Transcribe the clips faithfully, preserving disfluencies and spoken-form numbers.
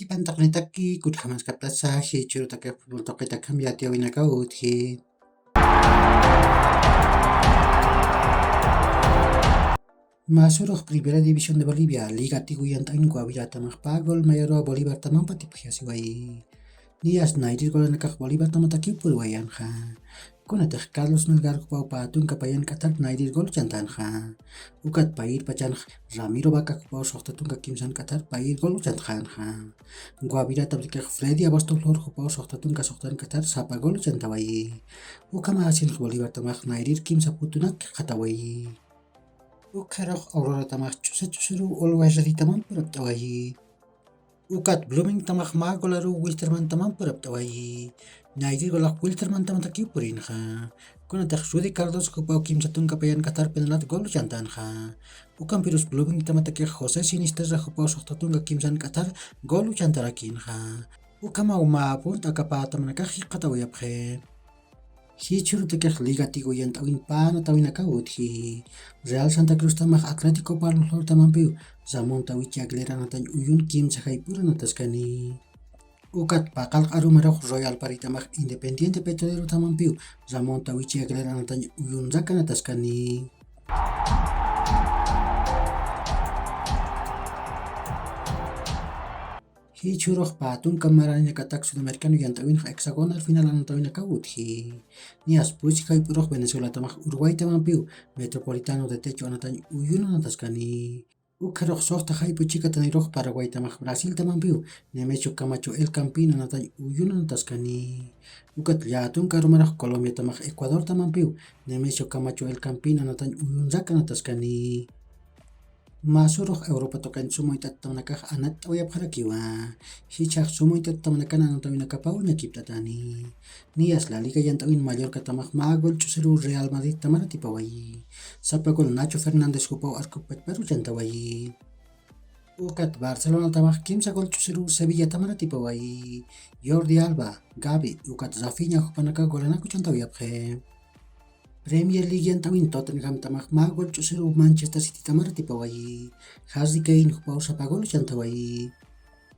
Kipantaqnitaki kutkhamaskaptasa jichhürutakix futbol tuqitakjam yatiyäwinakaw utji. Mä surux Primera División de Bolivia, Liga Tigo yant'añ Guaviratamax pä gol mayaruw Bolivartamampa tipjasiwayi. Niyas nayrir golanakax Bolivartamatakiw puriwayanxa. Kunatix Carlos Melgar jupaw pä tunka payan k'athar nayrir gol chantänxa. Ukat payir pachanx Ramiro Vaca jupaw suxta tunka kimsan k'athar payir gol chantxänxa. Guaviratamatix Freddy Abasto Flor jupaw suxta tunka suxtan k'athar sapa gol chantawayi. Ukham asinx Bolivartamax nayrir kimsa putunak jikxatawayi. Ukxarux Auroratamax ch'usa ch'usiruw Always Readytamam purapt'awayi. Ukat Bloomingtamax mä golaruw Wilstermantamam purapt'awayi. Nayrir golax Wilstermantamatakiw purinxa. Kunatix Rudy Cardoso jupaw kimsa tunka payan k'athar penalat gol chantänxa. Ukampirus Bloomingtamatakix José Sinisterra jupaw suxta tunka kimsan k'athar gol chantarakïnxa. Ukhamaw mä punt akapätamanakax jikxatawayapxi. Jichhürutakix Liga Tigo yant'awin pä anatawinakaw utji. Real Santa Cruztamax Atlético Palma Flortamampiw Ramón Tawichi Aguilera anatañ uyun kimsa jayp'ur anataskani. Ukat paqallq arumarux Royal Paritamax Independiente Petrolerotamampiw Ramón Tawichi Aguilera anatañ uyunrak anataskani. Jichhürux pä tunka maraninakatak sudamericano yant'awinx hexagonal final anatawinakaw utji. Niyas pusi jayp'ürux Venezuelatamax Uruguaytamampiw Metropolitano de Techo anatañ uyun anataskani. Ukxarux suxta jayp'u chikatanirux Paraguaytamax Brasiltamampiw Nemesio Camacho El Campín anatañ uyun anataskani. Ukat llätunka arumarux Colombiatamax Ecuadortamampiw Nemesio Camacho El Campín anatañ uyunrak anataskani. Mä surux Europa tuqin suma uyt'attamanakax anatt'awayapxarakiwa. Jichhax suma uyt'attamanakan anatawinakapaw ñakipt'atani. Niyas La Liga yant'awin Mallorcatamax mä gol ch'usiruw Real Madridtamar atipawayi. Sapa gol Nacho Fernández jupaw arcoq pachparu chantawayi. Ukat Barcelonatamax kimsa gol ch'usiruw Sevillatamar atipawayi. Jordi Alba, Gavi, ukat Rafinha jupanakaw golanak chantawayapxi. Premier League yant'awin Tottenhamtamax mä gol ch'usiruw Manchester Citytamar atipawayi. Harry Kane jupaw sapa gol chantawayi.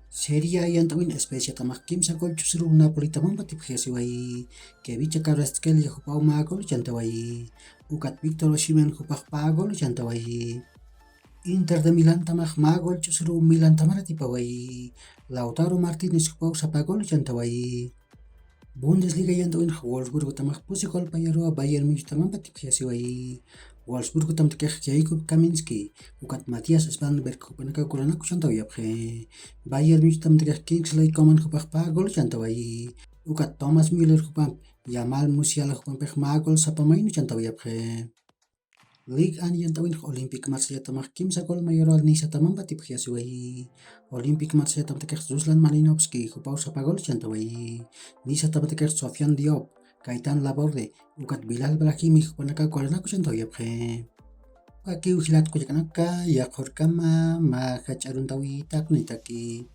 Serie A yant'awin Spezia tamax kimsa gol ch'usiruw Napoli tamampa tipjiyasiwayi. Kevicha Kvaratskhelia jupaw mä gol chantawayi. Ukat Victor Osimhen jupax pä gol chantawayi. Inter de Milán tamax mä gol ch'usiruw Milan tamar atipawayi. Lautaro Martínez jupaw sapa gol chantawayi. Bundesliga yant'awinx Wolfsburgo tamax pusi gol payaruwa Bayern Munich tamampa tipjiyasiwayi. Wolfsburgo tamtakix Jakub Kaminski ukat Matías Svanberg jupanakaw golanak chantawayapxi. Bayern Munich tamtakix Kingsley Coman jupax pä gol chantawayi. Ukat Thomas Müller jupamp Jamal Musiala jupampix mä gol sapa maynu chantawayapxi. Liga yant'awinx Olympique Marsella tamax kimsa gol mayaruwa Niza tamampa tipjiyasiwayi. Olympique Marsella tamtakix Ruslan Malinovski jupaw sapa gol chantawayi. Niza tamtakix Sofiane Diop, Gaëtan Laborde, ukat Bilal Brahimi jupanakaw golanak chantawayapxi. Ukakiw jilat kullakanaka, yaqhurkama mä jach'a aruntawitaknitaki.